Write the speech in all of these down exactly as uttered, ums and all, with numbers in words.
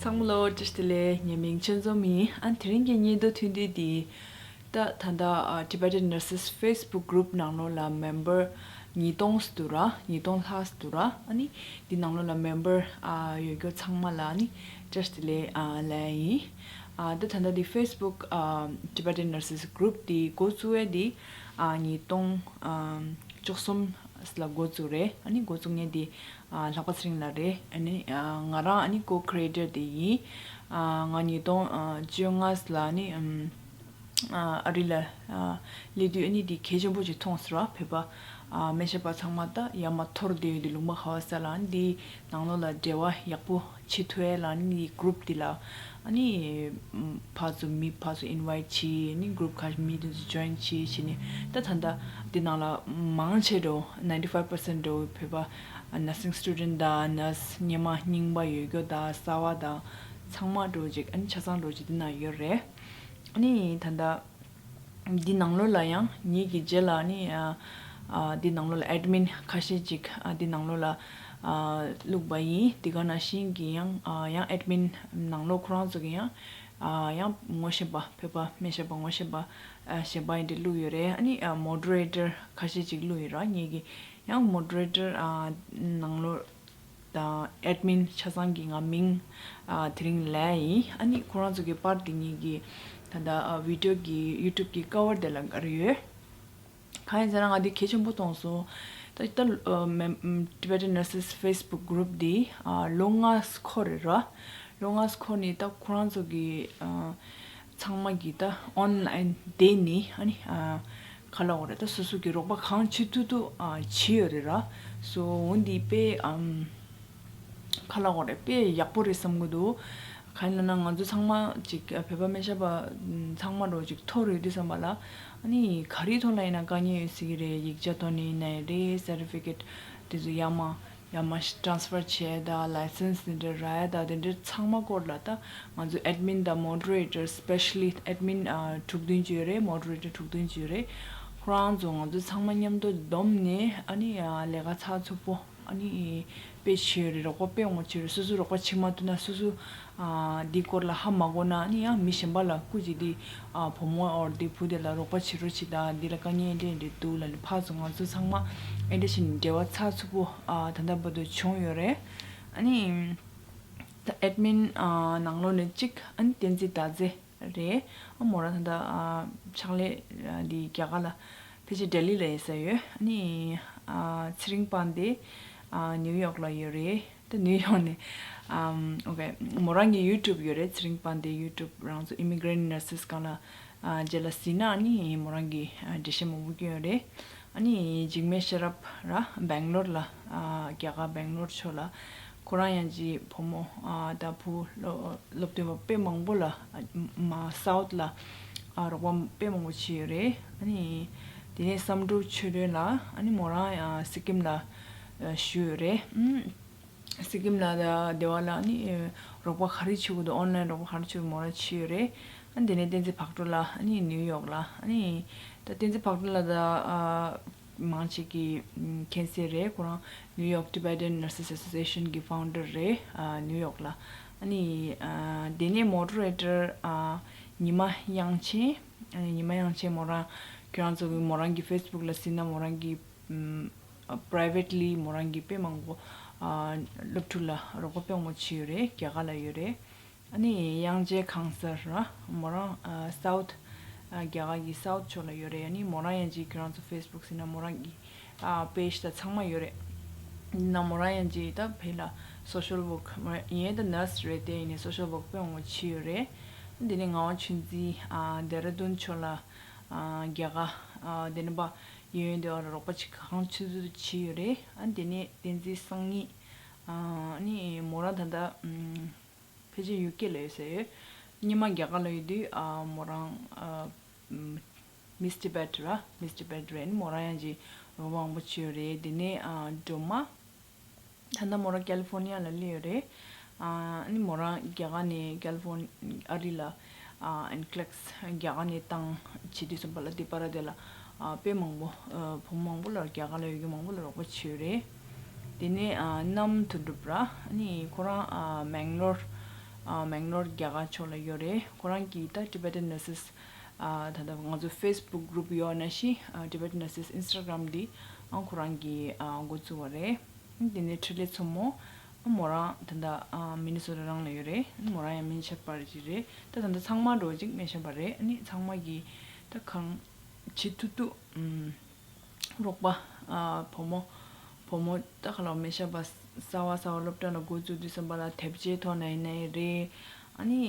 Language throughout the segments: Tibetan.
ཚང་མ་ལ་བཀྲ་ཤིས་བདེ་ལེགས། ངའི་མིང་ཆོས་འཛོམས་ཡིན། ཨ་དེ་རིང་གི་སྙན་ཐོ་ཐུང་ཐུང་འདི་ད་ད་ལྟ་ཨ་Tibetan Nurses Facebook group ནང་ལོགས་ལ་མེམ་བར་ཉིས་སྟོང་འདུག་ར། ཉིས་སྟོང་ལྷག་འདུག་ར། ཨ་ནི་འདི་ནང་ལོགས་ལ་མེམ་བར་ཨ་ཡོད་རྒྱུ་ཚང་མ་ལ་ཨ་ནི་བཀྲ་ཤིས་བདེ་ལེགས་ཨ་ལབ་ཡིན། ཨ་ད་ད་ལྟ་འདི་Facebook ཨ་Tibetan Nurses group འདི་འགོ་བཙུགས་ཡས་འདི་ཨ་ཉིས་སྟོང་ཨ་བཅུ་གསུམ་ལ་འགོ་བཙུགས་རེད། ཨ་ནི་འགོ་བཙུགས་མཁན་དེ་ཨ་ལྷག་པ་ཚེ་རིང་ལགས་རེད། ཨ་ནི་ཨ་ང་རང་ཨ་ནི་ཀོ་ཁི་རི་ཨེ་ཊར་དེ་ཡིན། ཨ་ང་ཉིས་སྟོང་ཨ་བཅོ་ལྔ་ལ་ཨ་ནི་ཨམ་ཨ་ཨ་རི་ལ་ཨ་སླེབས་དུས་ཨ་ནི་དེ་གལ་ཆེན་པོ་ཅིག་མཐོང་སོང་ར། བོད་པ་ཨ་སྨན་ཞབས་པ་ཚང་མ་ད་ཡར་མར་འཐོར་བསྡད་ཡོད་དུས་ལུང་པ་ག་བ་ས་ལ་ཨ་ནི་དེ་ནང་ལོགས་ལ་འབྲེལ་བ་ཡག་པོ་བྱེད་ཐུབ་ཡས་ལ་ཨ་ནི་དེ་གུ་རུབ་དེ་ལ་ཨ་ནི་ཕར་ཚུར་མི་ཕར་ཚུར་ཨིན་ཝའིཊ་བྱས། ཨ་ནི་གུ་རུབ་ཁ་ཤས་མི་དེ་ཚོ་ཇོ་ཡིན་བྱས་བྱས་ནས་ད་ད་ལྟ་འདི་ནང་ལ་མང་ཆེ་འགྲོ་ninety five percent འགྲོ་བོད་པ་nursing student དང་ནར་སི་སྔོན་མ་རྙིང་པ་ཡོད་རྒྱུ་དང་གསར་པ་དང་ཚང་མ་འགྲོ་ཅིག་ཨ་ནི་ཆ་ཚང་འགྲོ་ཅིག་འདི་ནང་ཡོད་རེད། ཨ་ནི་ད་ལྟ་འདི་ནང་ལོགས་ལ་ཡང་ངེད་ཀྱི་རྗེས་ལ་ཨ་ནི་ཨ་ཨ་འདི་ནང་ལོགས་ལ་ཨེཌ་མིན་ཁ་ཤས་ཅིག་ཨ་འདི་ནང་ལོགས་ལ་ཨ་བླུགས་པ་ཡིན། འདི་ག་ནང་བཞིན་གྱི་ཡང་ཨ་ཡང་ཨེཌ་མིན་ནང་ལོགས་ཁོ་རང་ཚོ་གི་ཡང་ཨ་ཡང་ངོ་ཤེས་པ་བོད་པ་སྨན་ཞབས་པ་ངོ་ཤེས་པ་ཨ་གཞན་པ་ཡིན་དེ་བླུགས་ཡོད་རེད། ཨ་ནི་ཨ་མོ་ཌི་རེ་ཊར་ཁ་ཤས་ཅིག་བླུགས་ཡོད་ར། ངེད་ཀྱི་ཡང་མོ་ཌི་རེ་ཊར་ཨ་ནང་ལོགས་དང་ཨེཌ་མིན་ཆ་ཚང་གི་ང་མིང་ཨ་དེ་རིང་ལབ་ཡིན། ཨ་ནི་ཁོ་རང་ཚོ་གི་པར་དེ་ངེད་ཀྱི་ད་ལྟ་ཨ་བི་ཌི་ཡོ་གི་ཡུ་ཊུབ་གི་ཀ་བར་དེ་ལ་འགའ་རེ་ཡོད། གང་ཡིན་ཟེར་ན་ང་འདི་གལ་ཆེན་པོ་མཐོང་སོང་། ད་ད་ཨ་མེ་ཨམ་Tibetan Nurses Facebook group འདི་ཨ་ལོ་ལྔ་འཁོར་རེད་ར། ལོ་ལྔ་འཁོར་ནས་ད་ཁོ་རང་ཚོ་གི་ཨ་ཚང་མ་གི་ད་ཨོན་ལའིན་བསྡད་ནས་ཨ་ནི་ཨ་ག་ལབ་དགོས་རེད། ད་སོ་སོ་གི་རོགས་པ་གང་བྱེད་ཐུབ་ཐུབ་ཨ་བྱེད་ཡོད་རེད་ར། སོ་འོ་འདི་དཔེ་ཨམ་ག་ལབ་དགོས་རེད། དཔེ་ཡག་པོ་རེད་བསམ་གི་འདུག་གང་ཡིན་ལབ་ན་ང་ཚོ་ཚང་མ་ཅིག་བོད་པ་སྨན་ཞབས་པ་ཚང་མ་རོ་ཅིག་འཐོར་ཡོད་དུས་ཙམ་པ་ལ་ཨ་ནི་ག་རེའི་ཐོག་ལ་ཡིན་ན་དཀའ་ངལ་ཡོད་སྲིད་ཀྱི་རེད། ཡིག་ཆ་ཐོག་ནས་ཡིན་ན་ཡང་རེད། སར་ཊི་ཕི་ཀེཊ་དེ་ཚོ་ཡར་མར་ཡར་མར་ཊ་རན་སི་ཕར་བྱས་དང་ལའི་སེན་སི་དེ་འདྲ་རག་ཡ་དང་དེ་འདྲ་ཚང་མ་སྐོར་ལ་ད་ང་ཚོ་ཨེཌ་མིན་དང་མོ་ཌི་རེ་ཊར་སི་པེ་ཤ་ལི་ཨེཌ་མིན་ཨ་དྲུག་བདུན་ཅིག་ཡོད་རེད། མོ་ཌི་རེ་ཊར་དྲུག་བདུན་ཅིག་ཡོད་རེད། ཁོ་རང་ཚོ་ང་ཚོ་ཚང་མ་མཉམ་དུ་བསྡོམས་ནས་ཨ་ནི་ཨ་ལས་ཀ་ཚགས་ཚུད་པོ་ཨ་ནི་དཔེ་བྱེད་རེད། རོགས་པ་དཔེ་ཡོང་བ་བྱེད་རེད། སོ་སོ་རོགས་པ་བྱེད་མ་ཐུབ་ན་སོ་སོ་ཨ་འདི་སྐོར་ལ་ཧ་མ་གོ་ན་ཨ་ནི་ཡང་མི་གཞན་པ་ལ་སྐུ་མཁྱེན་འདི་ཨ་བུ་མོ་ཨོར་འདི་བུ་དེ་ལ་རོགས་པ་བྱེད་རོགས་བྱེད་དང་འདི་ལ་དཀའ་ངལ་འདི་འདྲ་འདྲ་འདུག་ལབ་ནས་ཕར་ཚུར་ང་ཚོ་ཚང་མ་ཨེ་འདྲ་བྱས་ནས་འབྲེལ་བ་ཚགས་ཚུད་པོ་ཨ་ད་ལྟ་བར་དུ་བྱུང་ཡོད་རེད། ཨ་ནི་ད་ཨེཌ་མིན་ཨ་ནང་ལོགས་ནས་གཅིག་ཨ་ནི་བསྟན་འཛིན་ཟླ་མཛེས་རེད། ཨ་མོ་རང་ད་ལྟ་ཨ་ཕྱག་ལས་ཨ་འདི་རྒྱ་གར་ལ་ཕལ་ཆེར་ལྡི་ལི་ལ་ཡོད་ས་ཡོད། ཨ་ནི་ཨ་ཚེ་རིང་དཔལ་ལྡན་ཨ་ནིའུ་ཡོག་ལ་ཡོད་རེད། ད་ནིའུ་ཡོག་ནས་ཨམ་ཨོ་ཁེ་མོ་རང་གི་ཡུ་ཊུབ་ཡོད་རེད། ཚེ་རིང་དཔལ་ལྡན་ཡུ་ཊུབ་རང་ཚོ་ཨི་མི་གྷི་རེན་ཊི་ནར་སི་སི་སྒང་ལ་ཨ་རྗེས་ལ་གཟིགས་ན་ཨ་ནི་མོ་རང་གི་ཨ་འགྲེལ་བཤད་མང་པོ་སྐྱོན་ཡོད་རེད། ཨ་ནི་འཇིགས་མེད་ཤེས་རབ་ར་སྦེང་ལོར་ལ་ཨ་རྒྱ་གར་སྦེང་ལོར་ཕྱོགས་ལ་ཁོ་རང་ཡང་ཅིག་བུ་མོ་ཨ་ད་བུ་སློབ་སློབ་སྟོན་པ་དཔེ་མང་པོ་ལ་ཨ་མ་སའུཐ་ལ་ཨ་རོགས་པ་དཔེ་མང་པོ་བྱས་ཡོད་རེད། ཨ་ནི་དེ་ནས་བསམ་གྲུབ་ཆོས་སྒྲོན་ལ་ཨ་ནི་མོ་རང་ཡང་སི་ཀིམ་ལ་ཨ་བཞུགས་ཡོད་རེད། ཨུམ། སི་ཀིམ་ལ་ད་སྡེ་བ་ལ་ནི་རོགས་པ་ག་རེ་བྱེད་དགོས་འདུག་ཨོན་ལའིན་རོགས་པ་ག་རེ་བྱེད་དགོས་མོ་རང་བྱས་ཡོད་རེད། ཨ་དེ་ནས་བསྟན་འཛིན་བག་གྲོ་ལགས་ཨ་ནི་ནིའུ་ཡོག་ལ་ཨ་ནི་ད་བསྟན་འཛིན་བག་གྲོ་ལགས་ད་ཨ་མང་ཆེ་གི་མཁྱེན་གསལ་རེད། ཁོ་རང་ནིའུ་ཡོག་Tibetan Nurses Association གི་ཕའུན་ཌར་རེད། ཨ་ནིའུ་ཡོག་ལ་ཨ་ནི་ཨ་དེ་ནས་མོ་ཌི་རེ་ཊར་ཨ་ཉི་མ་དབྱངས་ཅན། ཨ་ནི་ཉི་མ་དབྱངས་ཅན་མོ་རང་ཁྱོད་རང་ཚོ་གི་མོ་རང་གི་ཕེ་སི་བུག་ལ་གཟིགས་ན་མོ་རང་གི་ཨམ། པ་རའི་ཝེ་ཊི་ལི་མོ་རང་གིས་དཔེ་མང་པོ་ཨ་སློབ་ཕྲུག་ལ་རོགས་པ་དཔེ་མང་པོ་བྱས་ཡོད་རེད། རྒྱ་གར་ལ་ཡོད་རེད། ཨ་ནི་དབྱངས་ཅན་ཁང་གསར་ར་མོ་རང་ཨ་སའུཐ་ཨ་རྒྱ་གར་གྱི་སའུཐ་ཕྱོགས་ལ་ཡོད་རེད། ཨ་ནི་མོ་རང་ཡང་ཅིག་ཁྱོད་རང་ཚོ་ཕེ་སི་བུག་ཟིན་ན་མོ་རང་གི་ཨ་པེ་ཇི་དང་ཚང་མ་ཡོད་རེད། ཡིན་ན་མོ་རང་ཡང་ཅིག་ད་ཕེ་ལ་སོ་ཤལ་ཝོག་ཡིན་ད་ནར་སི་རེད། དེ་ཡིན་ནའི་སོ་ཤལ་ཝོག་དཔེ་མང་པོ་བྱས་ཡོད་རེད། ཨ་དེ་ནས་ངག་དབང་ཆོས་འཛིན་ཨ་ལྡེ་ར་ལྡུན་ཕྱོགས་ལ་ཨ་རྒྱ་གར་ཨ་དེ་ནས་པ། ཡོན་ཡོན་དེ་བ་ལ་རོགས་པ་ཅིག་གང་ཆུ་ཚོད་བྱས་ཡོད་རེད། ཨ་དེ་ནས་བསྟན་འཛིན་སང་ཉིན་ཨ་ནི་མོ་རང་ད་ལྟ་ཨམ་ཕལ་ཆེར་ཡུ་ཀེ་ལ་ཡོད་ས་ཡོད། སྔོན་མ་རྒྱ་གར་ལ་ཡོད་དུས་ཨ་མོ་རང་ཨ་ཨམ་མིས་ཊི་བྷེཊ་ར་མིས་ཊི་བྷེཊ་རེད། ཨ་ནི་མོ་རང་ཡང་ཅིག་རོགས་པ་མང་པོ་བྱས་ཡོད་རེད། དེ་ནས་ཨ་སྒྲོལ་མ། ད་ལྟ་མོ་རང་ཀེ་ལི་ཕོར་ནི་ཡ་ལ་སླེབས་ཡོད་རེད། ཨ་ནི་མོ་རང་རྒྱ་གར་ནས་ཀེ་ལི་ཕོར་ཨ་རི་ལ་ཨ་ཨེན་ཀི་ལེག་སི་རྒྱ་གར་ནས་བཏང་བྱེད་དུས་ཙམ་པ་ལ་དེ་པར་དེ་ལ་ཨ་དཔེ་མང་པོ་ཨ་བུ་མོ་མང་པོ་ལ་རྒྱ་གར་ལ་ཡོད་མཁན་མང་པོ་ལ་རོགས་པ་བྱས་ཡོད་རེད། དེ་ནས་ཨ་གནམ་དོན་གྲུབ་ར་ཨ་ནི་ཁོ་རང་ཨ་མེང་ལོར་ ཨ་མེང་ལོར་རྒྱ་གར་ཕྱོགས་ལ་ཡོད་རེད། ཁོ་རང་གིས་ད་Tibetan Nurses ཨ་ད་ལྟ་ང་ཚོ་Facebook group་ཡོད་ན་ཤི་ཨ་Tibetan Nurses Instagram་འདི་ཨ་ཁོ་རང་གིས་ཨ་འགོ་བཙུགས་པ་རེད། དེ་ནས་འཕྲིན་ལས་མཚོ་མོ་ཨ་མོ་རང་ད་ལྟ་ཨ་མི་ནི་སོ་ཊ་རང་ལ་ཡོད་རེད། མོ་རང་ཡང་སྨན་ཞབས་པ་ཅིག་རེད། ད་ད་ལྟ་ཚང་མ་འགྲོ་ཅིག་སྨན་ཞབས་པ་རེད། ཨ་ནི་ཚང་མ་གིས་ད་གང་བྱེད་ཐུབ་ཐུབ་ཨམ། རོགས་པ། ཨ་བུ་མོ། བུ་མོ་ད་ག་ལ་སྨན་ཞབས་པ་གསར་བ་གསར་བ་སློབ་གྲྭ་ནང་འགོ་བཙུགས་དུས་ཙམ་པ་ལ་དེབ་ཆའི་ཐོག་ནས་ཡིན་ནའི་རེད། ཨ་ནི་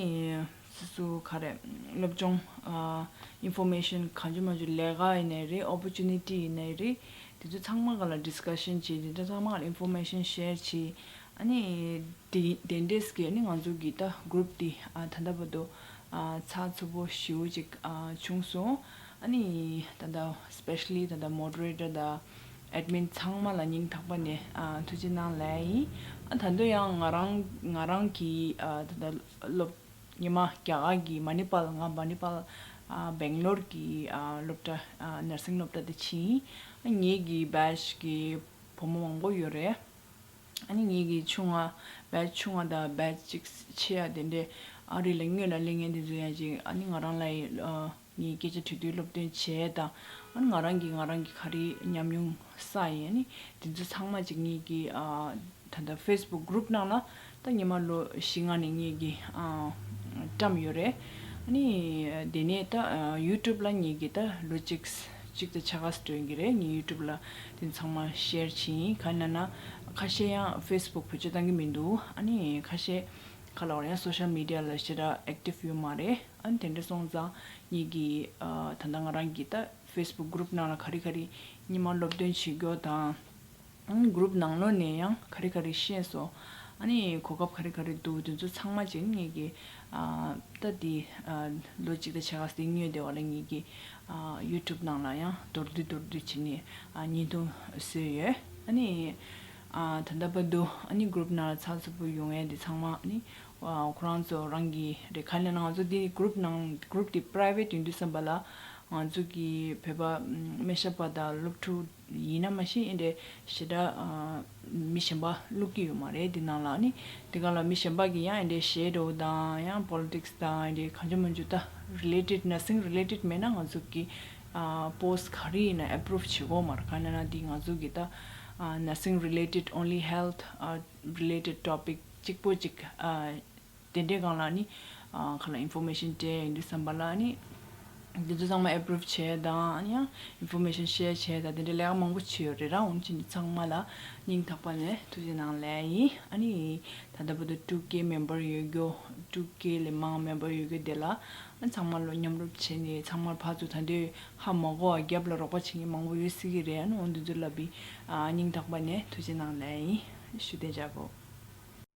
སོ་སོ་ག་རེ་སློབ་སྦྱོང་ཨ་information་གང་བྱུང་མང་བྱུང་ལས་ཀ་ཡིན་ནའི་རེད། opportunity་ཡིན་ནའི་རེད། དེ་ཚོ་ཚང་མ་ག་ལ་discussion་བྱེད། དེ་ཚོ་ཚང་མ་ག་ལ་information share་བྱེད། ཨ་ནི་དེ་དེ་འདྲས་ཀྱི་ཨ་ནི་ང་ཚོ་གི་ད་group་དེ་ཨ་ད་ལྟ་བར་དུ་ཨ་ཚགས་ཚུད་པོ་ཞེ་པོ་ཅིག་ཨ་བྱུང་སོང་། ཨ་ནི་ད་ལྟ་specially་ད་ལྟ་moderator་དང་admin་ཚང་མ་ལ་སྙིང་ཐག་པ་ནས་ཨ་ཐུགས་རྗེ་གནང་ལབ་ཡིན། ཨ་ད་དུང་ཡང་ང་རང་ང་རང་གི་ཨ་ད་ལྟ་སློབ་ཉི་མ་རྒྱ་གར་གྱི་མ་ནི་པཱལ་ང་མ་ནི་པཱལ་ཨ་སྦེང་ལོར་གྱི་ཨ་སློབ་གྲྭ་ཨ་nursing་སློབ་གྲྭ་དེ་ཕྱིན། ཨ་ངེད་ཀྱི་batch་གི་བུ་མོ་མང་པོ་ཡོད་རེད། ཨ་ནི་ངེད་ཀྱི་ཆུང་བ་batch་ཆུང་བ་དང་batch་གཅིག་ཆེ་ཡ་དེ་འདྲས་ཨ་རི་ལ་སྔོན་ལ་སླེབས་མཁན་དེ་ཚོ་ཡང་ཅིག་ཨ་ནི་ང་རང་ལ་ཡི་ཨ་ངའི་སྐད་ཆ་དྲི་དུས་སློབ་སྟོན་བྱས་དང་། ཨ་ནི་ང་རང་གིས་ང་རང་གི་ག་རེ་ཉམས་མྱོང་བསགས་ཡིན། ཨ་ནི་དེ་ཚོ་ཚང་མ་ཅིག་ངེད་ཀྱི་ཨ་ད་ལྟ་Facebook group་ནང་ལ་ད་ཉི་མ་ལོ་བཞི་ལྔ་ནས་ངེད་ཀྱི་ཨ་བཀྲམ་ཡོད་རེད། ཨ་ནི་དེ་ནས་ད་ཨ་YouTube་ལ་ངེད་ཀྱི་ད་ལོ་གཅིག་གཅིག་དང་ཕྱེད་ཀ་སྤྲོད་ཀྱི་རེད། ངའི་YouTube་ལ་དེ་ཚང་མ་share་བྱེད་ཡིན། ག་ན་ན་ཁ་ཤས་ཡང་Facebook་བེད་སྤྱོད་བཏང་གི་མི་འདུག་ཨ་ནི་ཁ་ཤས་ག་ལ་བར་ཡང་social media་ལ་ཞེ་དྲག་active་ཡོད་མ་རེད། ཨ་ནི་དེ་འདྲ་སོང་ཙང་ངེད་ཀྱི་ཨ་ད་ལྟ་ང་རང་གི་ད་Facebook group་ནང་ལ་ག་རེ་ག་རེ་ཉི་མ་སློབ་སྟོན་བྱེད་རྒྱུ་དང་། ཨ་ནི་group་ནང་ལོགས་ནས་ཡང་ག་རེ་ག་རེ་ཤེས་སོང་། ཨ་ནི་གོ་སྐབས་ག་རེ་ག་རེ་འདུག་དེ་ཚོ་ཚང་མ་ཅིག་ངེད་ཀྱི་ཨ་ད་དེ་ཨ་ལོ་གཅིག་དང་ཕྱེད་ཀ་ཙམ་སྔོན་དེ་བ་ལ་ངེད་ཀྱི་ཨ་YouTube་ནང་ལ་ཡང་མདོར་བསྡུས་མདོར་བསྡུས་བྱས་ནས་ཨ་བརྙན་ཐུང་བཟོས་ཡོད། ཨ་ནི་ཨ་ད་ལྟ་བར་དུ་ཨ་ནི་group་ནང་ལ་ཚགས་ཚུད་པོ་ཡོང་ཡས་དེ་ཚང་མ་ཨ་ནི་ཨ་ཁོ་རང་ཚོ་རང་གི་རེད། ག་ལ་ན་ང་ཚོ་དེ་group་ནང་group་དེ་private་ཡིན་དུས་ཙམ་པ་ལ་ང་ཚོ་གི་བོད་པ་ཨམ་སྨན་ཞབས་པ་དང་སློབ་ཕྲུག་ཡིན་ན་མ་གཞི་ཨེ་འདྲས་ཞེ་དྲག་ཨ་མི་གཞན་པ་བླུག་གི་ཡོད་མ་རེད། འདི་ནང་ལ་ནི་འདི་ག་ལ་མི་གཞན་པ་གི་ཡང་ཨེ་འདྲས་ཞེ་འགྲོ་དང་ཡང་politics་དང་ཨེ་འདྲས་གང་བྱུང་མང་བྱུང་ད་related nursing related་མེད་ན་ང་ཚོ་གི་ཨ་post་ག་རེ་ཡིན་ན་approve་བྱེད་དགོས་མ་རེད། ག་ན་ན་འདི་ང་ཚོ་གི་ད་ཨ་nursing related only health ཨ་related topic་གཅིག་པོ་གཅིག་ཨ་དེ་འདྲའི་སྒང་ལ་ནི་ཨ་ག་ལ་information་སྤྲད་ཡིན་དུས་ཙམ་པ་ལ་ནི་འདི་ཚོ་ཚང་མ་approve་བྱས་དང་ཨ་ནི་ཡང་information share་བྱས་དང་དེ་འདྲའི་ལས་ཀ་མང་པོ་བྱས་ཡོད་རེད། རང་འོང་ཕྱིན་ཚང་མ་ལ་སྙིང་ཐག་པ་ནས་ཐུགས་རྗེ་གནང་ལབ་ཡིན། ཨ་ནི་ད་ལྟ་བར་དུ་two K member་ཡོད་རྒྱུ་two K་ལས་མང་member་ཡོད་རྒྱུ་དེ་ལ་ཨ་ཚང་མ་ལོ་མཉམ་རུབ་བྱས་ནས་ཚང་མར་ཕར་ཚུར་ད་འདོད་ཧ་མ་གོ་བ་རྒྱབ་ལ་རོགས་པ་བྱེད་མཁན་མང་པོ་ཡོད་སྲིད་ཀྱི་རེད། ཨ་ནི་འོང་འདི་ཚོ་ལ་བི་ཨ་སྙིང་ཐག་པ་ནས་ཐུགས་རྗེ་གནང་ལབ་ཡིན། ཞུ་དེ་འཇག་གོ།